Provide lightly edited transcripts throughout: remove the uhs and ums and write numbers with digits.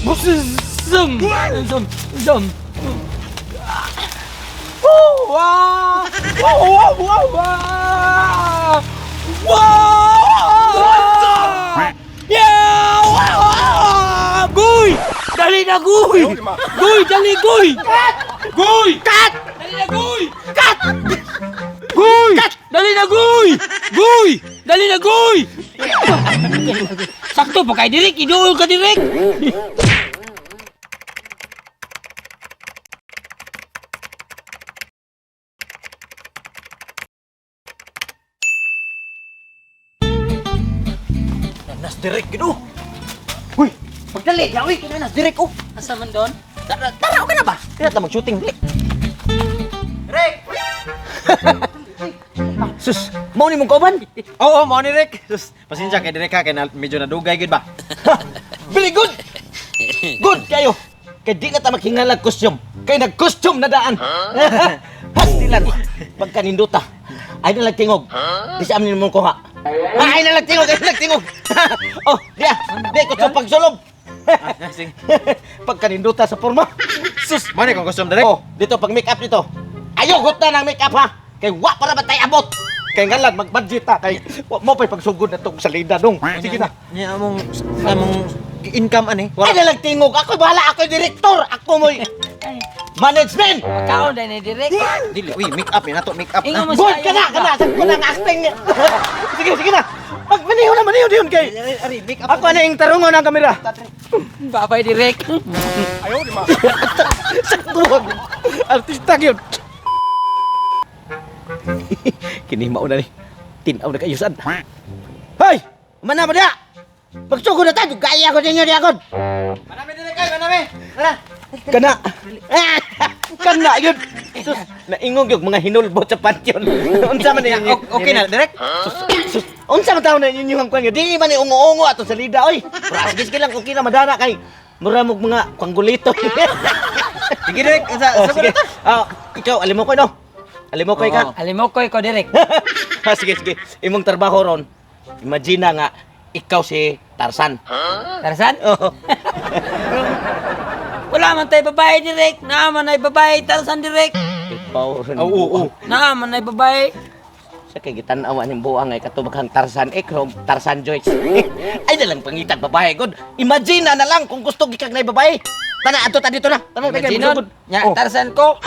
Zoom! Zoom! Zoom! Oh, wow! Wow, wow, wow, wow! Wow! Yeah! Wow! Wow! Guy! Dali na, Guy! Guy, dali, Guy! Guy! Cut! Dali na, Guy! Cut! Guy! Dali na, Guy! Guy! Dali na, Guy! Sakto pa kay Direk, iduol ka Direk. Nas direct gid oh. Uy, pagdali ya uy, kina nas direct oh. Asa man doon? Tara, tara okay na ba? Kaya ta mag-shooting dili. Rick. Sus, mao ni mong kauban? Oo, mao ni Rick. Sus, pasensya kay direk ha kay na, medyo nadugay gid ba. Very good. Good kayo. Kay di na ta maghingalag costume. Kay nag-costume na daan. Pastilan. Pagkaninduta. Ay na lang tingog. Di sa amin mong kuha. Ah, ay na lang tingog, ay na lang tingog. Oh, diya. Di ko sa pagsulob. Sige. Pagkaninduta sa porma. Sus, mao ni kong costume direk. Oh, dito pag make up dito. Ayaw gut na ng make up ha. Kay wa para ba tay abot. Kay ngalan mag-budget ta kay wa mo pay pagsugod na tong salida dong. Sige na. Nya among among income ani. Ay na lang tingog. Ako bahala, ako direktor, ako mo'y management. Kaon dai ni Direk. Dili, uy, make up ni nato, make up Ingon na. mo Good ka na, ka na, sa ko na ang acting. Sige, sige na. Pag maniho na, maniho diyon kay. Ari, make up. Ako na yung tarungon ang kamera. Babay Direk. Sakto. Artista gyud. Kini mao na ni. Tinaw na kayo sad. Hoy! Mana mo dia? Pagsugod na tayo, gaya ko ninyo diya kon. Manami direk ay, manami. Tara. Kana. Kana yun. Sus, naingog yung mga hinulbot sa pantion. Unsa man ninyo? Okay na, direk. Sus, sus, unsa man taon na ninyo ang kwan Di man ni ungo-ungo ato sa lida oy. Pero sige sige lang okay na madana kay mura mog mga kwanggulito. Sige direk, sa Oh, sa sige. Ah, ikaw alimo ko no. Alimo ko ka. Alimokoy ko Direk. Ah, sige sige. Imong trabaho ron. Imagine na nga ikaw si Tarzan. Tarzan? Oh. Wala man tayo babae Direk. Naaman ay babae Tarzan Direk. Ikaw ron. Oo, oo. Naaman ay babae. Sa kay gitan-aw aning buang ay katubag kang Tarzan Ekrom, Tarzan Joyce. Ay nalang pangitag babae god. Imagine na, na lang kung gusto gikag na babae. Tana adto ta dito na. Tana kay Imagine magsugod. Nya Oh. Tarzan ko.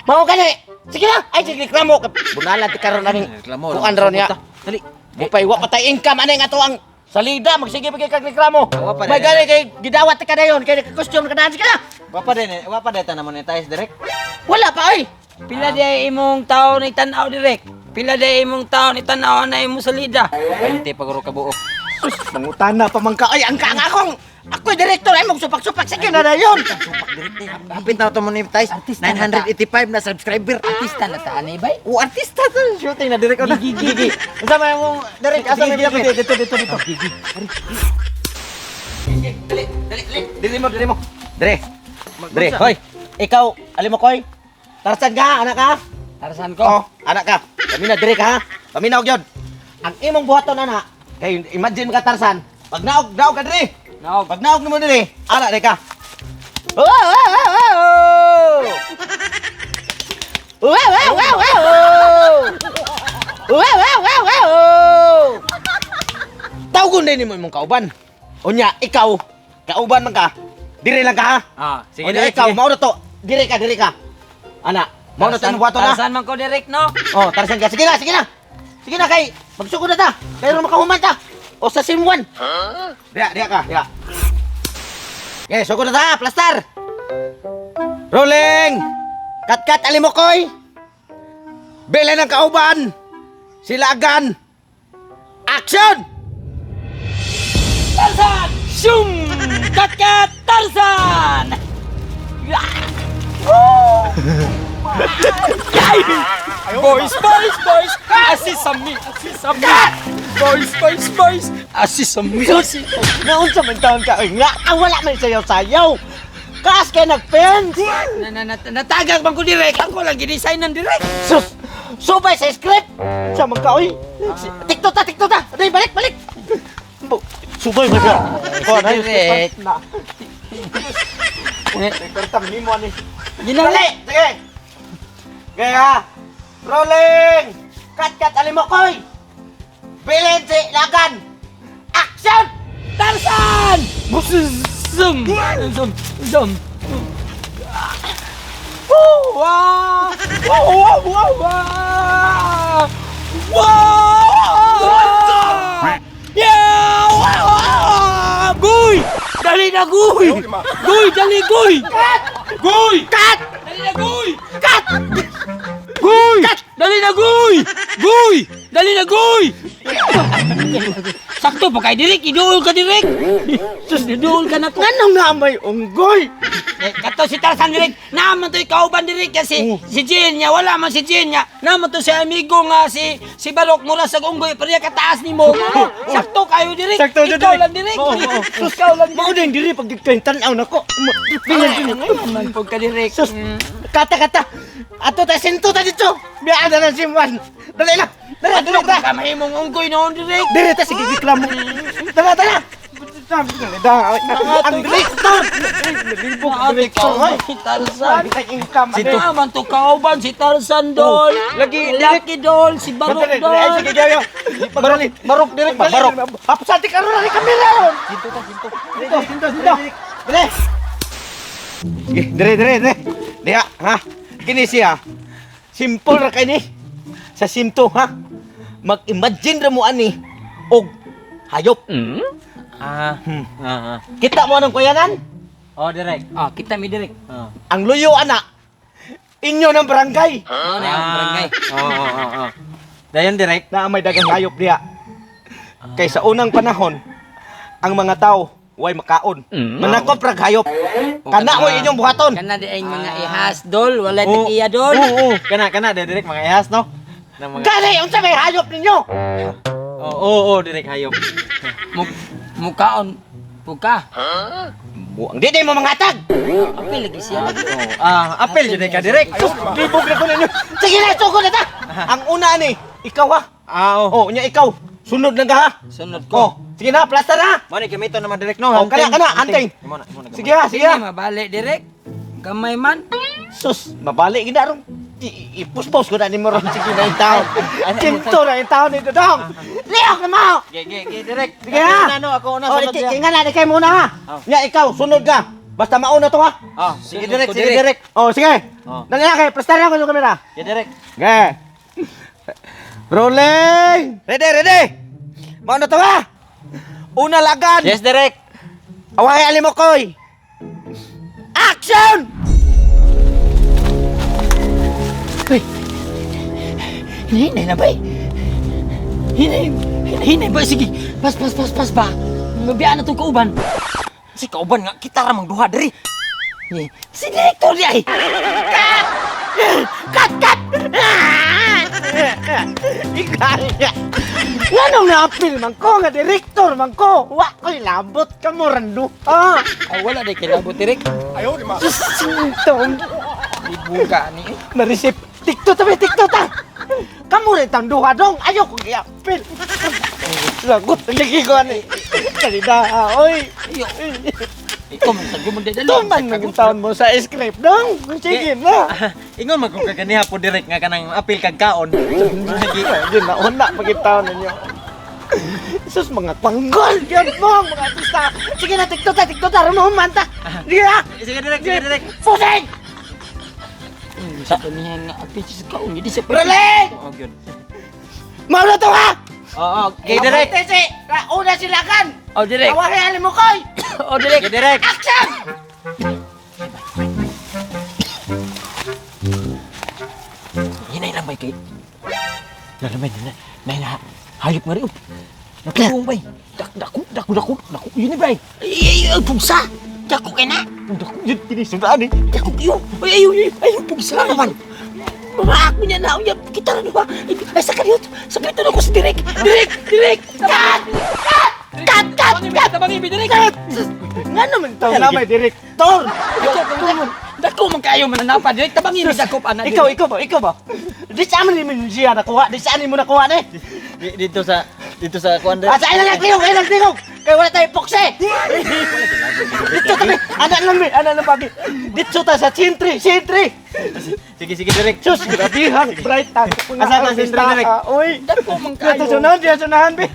Mao gani. Sige na. Ay sige reklamo. Bunalan ti karon aning Reklamo. kuan ron niya. Dali. Bupay wa patay income ani nga to ang salida magsige pa kay kag reklamo. Wa pa May rin. gani kay gidawat ti kadayon kay naka-costume ka daan. Sige na. Wa pa din, wa pa din ta na monetize direk. Wala pa oy. Pila di imong tao ni tan-aw Direk. Pila di imong tao ni tan-aw na imong salida. 20 paguro ka buok. Sus, mangutana pa man ka. Ay, ang kang akong ako'y direktor ay magsupak-supak sige na na yun. Hapit na to monetize. Artista na ta. 985 na subscriber. Artista na ta ani bay. O artista to, shooting na direk na. Gigi gigi. Unsa man imong direk asa may Sige, lapit? Dito, dito, dito. Dali, dali, dali. Dili mo, dili mo. Dre. Dre, hoy. Ikaw, alim mo koy. Tarzan ka, anak ka. Tarzan ko. Oo, anak ka. Pamina dre ka ha. Pamina og yun. Ang imong buhaton ana, kay imagine ka Tarzan. Pag naog, naog ka dre. Naog. Pag naog nimo dre, ana dre ka. Oh, oh, oh, oh, oh. Oh, oh, oh, oh, oh. Oh, oh, oh, oh, oh. Tawgon din nimo imong kauban. Unya, ikaw, kauban man ka. Dire lang ka ha. Ah, sige Unya, direk. ikaw, sige. mao na to. Dire ka, dire ka. Ana, mao na to imong buhaton ha. Tarzan man ko Direk no. Oh, Tarzan ka. Sige na, sige na. Sige na kay magsugod na ta. Kay ron makahuman ta. O sa sim 1. Diya, diya ka, diya. Okay, sugod na ta, plastar. Rolling. Katkat alimokoy. Bele ng kauban. Silagan. Action! Tarzan! Shum! Kat kat Tarzan! Boys, boys, boys! Assist on me! Assist on me! Boys, boys, boys! Assist on me! Assist on me! Naunsa man taon ka oy nga, ah, wala man sayaw-sayaw. Kaas kay nagpens. Na, na, na, natagag man ko direct. Ako lang gidesign ng direct. Sus! Subay sa script! Sa man ka, oy! TikTok ta, TikTok ta! Dali, balik, balik! Sugay ba siya? Si Direk. Kertang nimo ani. Ginali. Dali! Sige! Gaya! Rolling! Cut, cut, alimokoy! Bilin si Lagan! Action! Tarzan! Zoom! Zoom! Zoom! Woo! Wow! Wow! Wow! Wow! Wow! Wow! Yeah! Wow! Wow! Guy! Dali na, Guy! Guy, dali, Guy! Cut! Guy! Cut! Dali na, Guy! Cut! Guy! Dali na, Guy! Guy! Dali na, Guy! Sakto pa kay Direk, iduol ka Direk. Sus, iduol ka na ko. Nganong na may unggoy? Eh, kato si Tarzan Direk, naman to kauban Direk kasi si Jane niya, wala man si Jane niya. Naman to si amigo nga si si Barok mura sa unggoy, pero kataas nimo. Sakto kayo Direk. Sakto, Ikaw Direk. lang Direk. Oo, oo. Sus, ikaw lang Mao Direk. din diri pag tan-aw nako. Ay, man pag ka Direk. Sus, kata kata. Ato ta sento ta dito. Biya na ng simwan. Dali na. Dali, dali ta. Kamay mong unggoy noon Direk. Dili ta sige giklamo. Tara, tara. Ang director. Libog director. Oy. Si Tarzan. Income. Sito. Naman to kauban si Tarzan dol. Lagi, Lucky dol, si Barok Dali, dali. dol. Ay, sige, gayo. Barok, barok direk ba? Barok. Apsati karon na kamera ron. Sinto ta, sinto. Dito, dito, dito. Dali. Sige, dire, dire, dire. Diha, ha? Kini siya. Simple ra kay ni. Sa simto, ha? Mag-imagine ra mo ani og hayop. Ah. Ah. Ah. Kita mo anong kuyanan? Oh, direk. Ah, kita mi Direk. Oh. Ang luyo ana. Inyo ng barangay. Mao na ang barangay. Oo, oo, oo, oo. Dayon direk. Na may dagang hayop diha. Kay sa unang panahon, ang mga tao way makaon. Manakop rag hayop. Kana mo inyong buhaton. Kana di ay mga ihas dol, wala Oo. tag iya dol. Oo, oo. Kana, kana direk mga ihas no. Nang mga Gani unsa may hayop ninyo? Oo, oo, oo, direk hayop. Mukaon puka. Buang di di mo mangatag. Apil lagi siya lagi. Oo. Ah, apel jud ka direk. Sus, libog na ko ninyo. Sige na, sugod na ta. Ang una ni, ikaw ha. Ah, oo. Oh, unya ikaw. Sunod lang ka ha. Sunod Oh, ko. sige na, plaster na. Mo ni gamito naman direk no. Oh, kana, kana, anting. Imo na, imo na. Sige ha, sige Sige, ha. mabalik direk. Gamay man. Sus, mabalik gina ron. Ipuspos ko na ni mo ron. Sige na yung taon. Kinto na yung taon nito dong. Liyok na mo. Ge, ge, ge, direk. Sige ha. Ako na, no, ako una Oh, sunod siya. nga na, di kayo muna ha. Oh. Nya ikaw, sunod ka. Basta mauna to ha. Oh, sige Sunod direk, ko, sige direk. direk. Oh, sige. Oh. Dali na kayo, plaster na ko yung kamera. Ge, direk. Sige. Rolling! Ready, ready! Mauna to ha! Una lagan! Yes, direk. Away alimokoy! Action! Uy. Hinahinay na ba eh? Hinay, hinahinay ba? Sige, pas, pas, pas, pas ba? Mabiyaan na itong kauban. Si kauban nga kita ra mang duha diri. Eh, si direktor niya eh. Cut! Cut! Cut! Ikaw! Nganong naapil man ko nga direktor man ko? Wa ko'y labot ka mo randu. Ah! Ay, wala di kilabot direk. Sintong Ibuga ni eh. narisip. Tikto tabi, tikto ta! Kamu rin tang duha dong. Ayaw ko giapil. Lagot ang lagi ko ani. Kalida, oy. Ayo. Ikaw man sa gumon dali. Tuman ng taon mo sa script dong. Sige na. Ingon man kung kaganiha po direk nga kanang apil kag kaon. Lagi. Yun na, una pagkitaon ninyo. Sus, mga panggol! Yun mo, mga artista! Sige na, tikto ta, tikto ta, rumuhuman ta! Sige na! Sige direk, sige direk. Pusing! Sa kanihan nga apil sa kaon di sa Rolling! Oo, gyud. Mauna to ha! Oo, ge direk. Tese, una silakan! Oh, direk. Awahin mo koy! Oh, direk. Ge direk. Action! Hinay lang bay kay. Lalamay na na na hayop nga rin. Oh. Nakulong bay. Dak dako dako dako dako yun ni bay. Ay ay ay pugsa. Dako kay na. Dako, yun, kinisundan eh. Dako yo. Ay ay ay ay pugsa naman. Mama ako niya na unya kita ra ba. Ay sa kaniyot. Sa pito na ko si Direk. Direk, Direk. Cut! Cut! Cut! Cut! Cut! Tabang ibi Direk. Cut! Nga naman taon na may direktor! Dako dako man kayo mananapa Direk. Tabang ibi dako pa na. Ikaw, ikaw ba? Ikaw ba? Di sa amin mo siya nakuha. Di sa amin mo nakuha na eh. Dito sa kuan Ah, sa ilang tingog, ilang tingog! Kay wala tayo epoxy. Dito ta, ana lang mi, ana lang pagi. Dito ta sa sentry, sentry. Sige, sige, direk. Sus, grabihan, bright tag. Asa ta sentry, direk? Oy. Dako man Kayo. kayo. Sunahan, diya sunahan, be.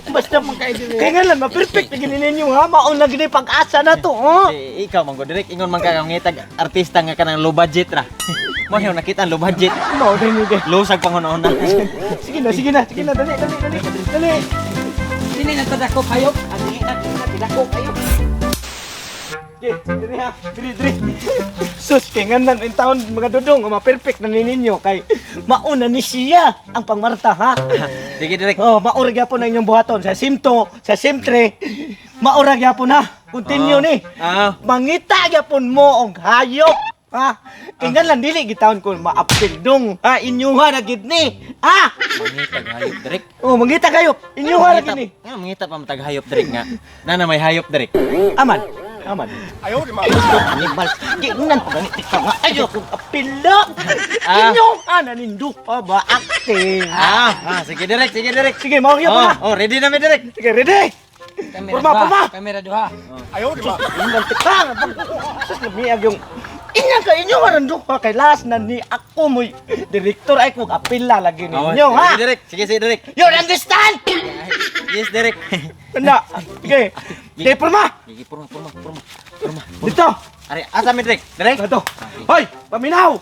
Basta man kayo diri. Kaya nga lang, ma-perfect na gini ninyo, ha? Maon na gini pag-asa na to, oh. Eh, ikaw man ko direk ingon man ka nga ngitag artista nga kanang low budget ra. Mo yung nakita ang low budget. Mao na ni Low sag panghuna-una. Sige na, sige na, sige na, dali, dali, dali, dali. Dili na tadako kayo. Ah, dili na, dili na tadako kayo. Okay, diri ha, diri, diri. Sus, kay nga lang in taon mga dudong, ma-perfect na ni ninyo kay mauna ni siya ang pangmarta, ha? Sige, direk. Oh, maura gyapon na inyong buhaton sa sim 2, sa sim 3. Maura gyapon ha. Continue ni. Ah. Mangita gyapon mo og hayop. Ha? Kay nga lang dili gitawon ko maapil dong. Ha, inyuha na gid ni. Ha? Mangitag hayop direk. Oh, mangita kayo. Inyuha na gid ni. Nga mangita pa matag hayop direk nga. Nana may hayop direk. Aman. Aman. Ayaw di ma. Animal. Giingnan pa ganit ka nga. Ayaw kong apila. Ah. Inyong ana nindo pa ba acting. Ah, ah, sige direk, sige direk. Sige, mao gyapon Oh, ha. oh, ready na mi direk. Sige, ready. Kamera Purma, duha. purma. Kamera duha. Ingnan ka. Sus, lamiag yung Inya ka inyo aron duha kay last na ni ako mo'y direktor ay kog apila lagi ninyo Oh, ha. Sige direk, sige sige direk. You understand? Yes, direk. Tanda. Sige. Sige, porma. Sige, porma, porma, porma. Porma. Dito. Are, asa mi direk? Direk. Dito. Hoy, paminaw.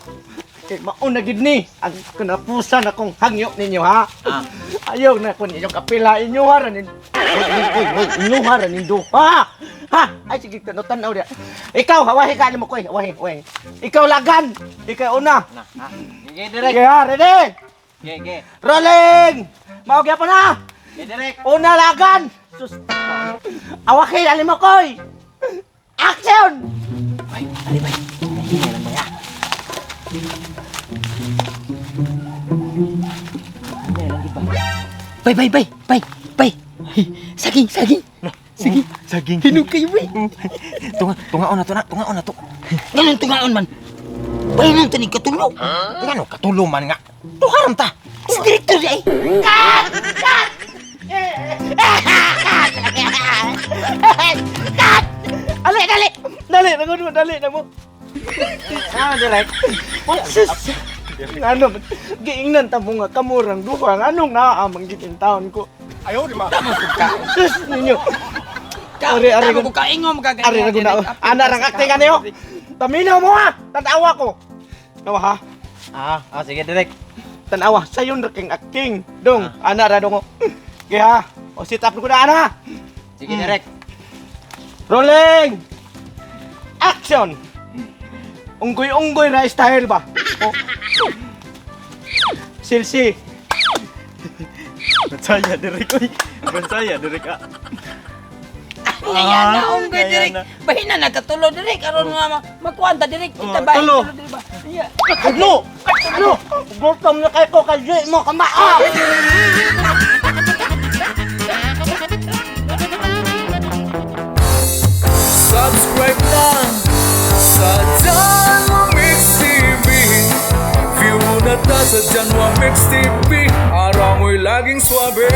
Kay mauna gid ni ang kanapusan akong hangyo ninyo ha. Ah. Ayaw na kun inyong kapila inyo ha nin. Oy, oy, oy, inyo ha nin duha. Ha? Ay sige kano tan-aw dia. Ikaw hawahi ka nimo koy, hawahi, hawahi. Ikaw lagan. Ikaw una. Na, ah. Sige direk. Sige ha, ready? Sige, sige. Rolling! Mao gyapon ha. Sige direk. Una lagan. Sus. Awaki ali mo koy. Action! Ay, ali bay. Hinay lang bay. ah. Hinay lang gid ba? Bay bay bay bay bay. Saging saging. Sige. Saging. Hinog kayo bay. Tunga, tungaon na to na, tungaon na to. Nganong tungaon man? Bay nang tanig katulo. Ngano katulo man nga. Tuharam ta. Si direktor di ay. Cut! Cut! Cut! Ali, dali! Dali, nagod mo, dali na mo. Ah, direk. Sus! Ano, giingnan ta mo nga kamurang duha. Anong naaamang gitin taon ko? Ayaw di ma. Sus ninyo. Ari, ari, Tama ko kaingom ka Ari, nagod na. Ana, rang acting ano yo? Paminaw mo ha! Tanawa ko! Tawa ha? Ah, ah, sige direk. Tanawa, sayon ra king acting. Dong, ana ra dong. Okay ha? O sit up ko na ana. Sige direk. Rolling! Action! Unggoy-unggoy na style ba? Oh. Silsi. Bansaya direk oy. Bansaya direk ah. Ngayon na unggoy ngayon direk. na. Bahin na nagkatulo direk aron nga makuan ta direk. Kita Oh, bahin tulo. tulo direk ba. Iya. Ano? Ano? Gutom na kayo ko kay mo kamao! Subscribe lang sa Janwa Mix TV. View na ta sa Janwa Mix TV. Araw mo'y laging swabe.